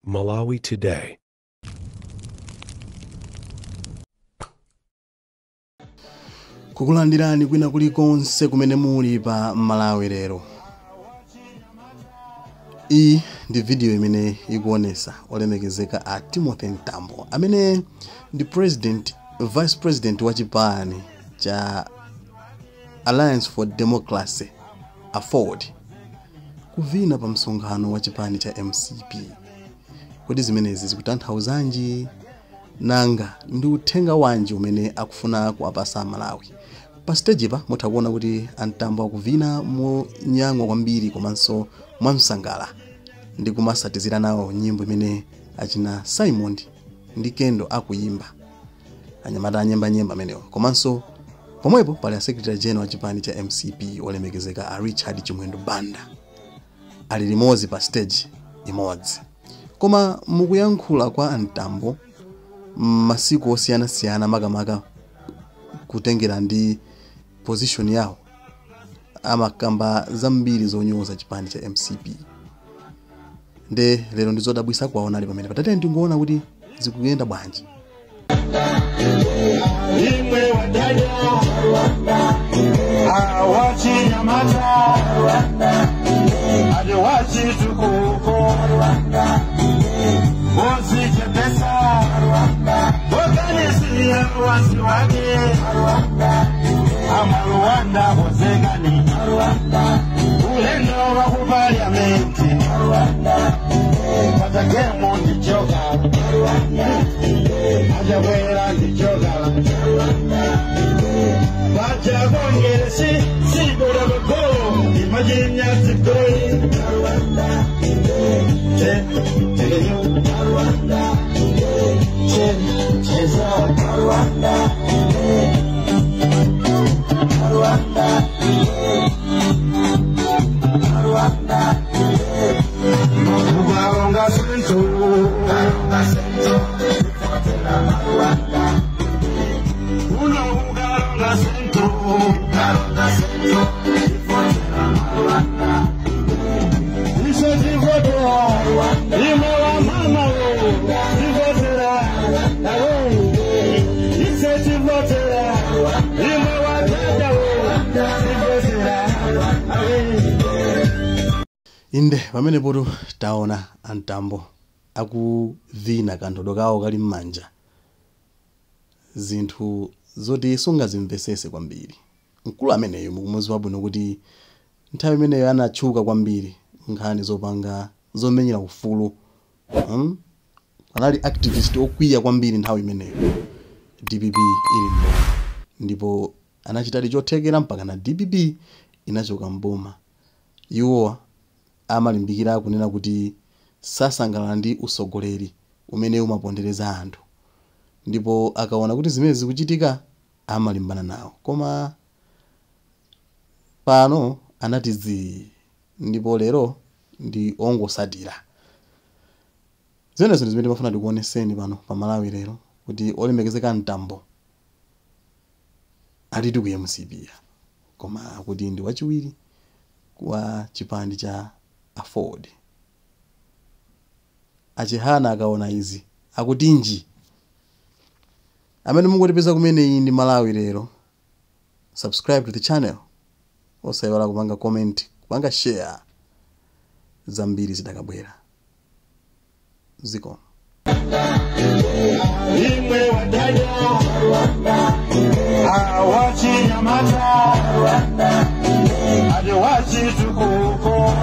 Malawi Today. Kukulandirani kwina kulikonse kumene muli pa Malawi lero. Iyi ndi video imene ikuonesa olemekezeka a Timothy Mtambo amene ndi president, vice president wa chipani cha Alliance for Democracy AFORD kuvina pa msonkhano wa chipani cha MCP. Kodi zimenezi zikutanthauzanji? Nanga ndi uthenga wanji umene akufuna kuwapasa Malawi? Pa stage pa mutha kuona kuti Antambo akuvina monyang'wa kwambiri komanso mwamsangala ndi kumasatizira nawo nyimbo imene achina Simon ndi Kendo akuyimba, anyamata anyembanyemba amenewo. Komanso pomwepo pali a secretary general wa chipani cha MCP olemekezeka a Richard Chimwendo Banda ali limodzi pa stage imodzi. Koma mukuyankhula kwa Antambo masiku osiyanasiyana makamaka kutengera ndi position yawo amakamba zambiri zonyoza chipani cha MCP. Nde lero ndizodabwisa kuwaona ali pamene patate ndingoona kuti zikuyenda bwanji. Imwe wadada awachinyamata adewachitukuko ozichepesa oganisiya wasi wake amaluwanda hozegani ulendo wa ku parliamenti patagemu ndichoka ajawera ndichoka bajakongeresi sibolabako imajimyatsikoi Inde pamene poto taona Antambo akuvina kandodo kawo kali m'manja, zinthu zoti sungazimvesese kwambiri. Mkulu ameneyo mukumudziwa bwino kuti nthawi imeneyo anatchuka kwambiri nkhani zopanga zomenyera ufulu. Anali activist okwiya kwambiri nthawi imeneyo DPP ili mboma, ndipo anachitadi chothekera mpaka na DPP inachoka mboma. Iwowa amalimbikira kunena kuti sasangalala ndi usogoleri umene umapondereza anthu, ndipo akaona kuti zimene zikuchitika amalimbana nawo. Koma pano anati zi, ndipo lero ndi ongosatira. Zimenezo ndi zimene timafuna tikuoneseni pano pa Malawi lero, kuti olemekezeka Mtambo aliti ku MCP, koma kuti ndi wachiwiri kwa chipani cha AFORD. Achihana akaona izi akuti nji. Amene mungotipeza kumene iyi ndi Malawi lero, subscribe to the channel, osayiwala kupanga comment, kupanga share, zambiri zidakabwera. Ziko imwe wadada awachinyamata adewachitukuko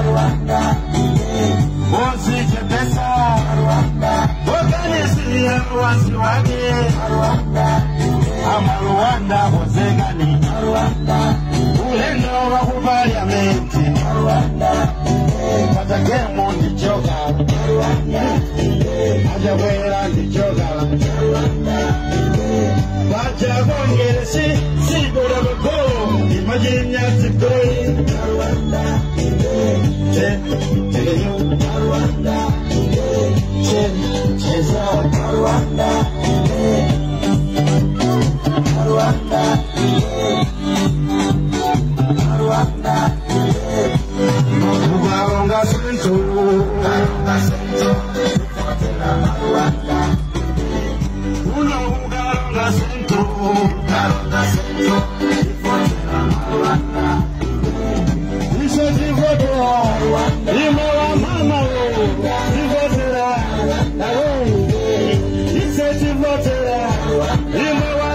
ozichepesa oganisiya wasi wake amaluwanda hozegani ulendo wa ku parliamenti patagemu ndichoka ajawera ndichoka bajakongeresi sibolabako imajimyatsikoi Central, Karonga Central, tivotera Marwanda. Ife tivotera, imwe wa mama wo, tivotera, ife tivotera, imwe wa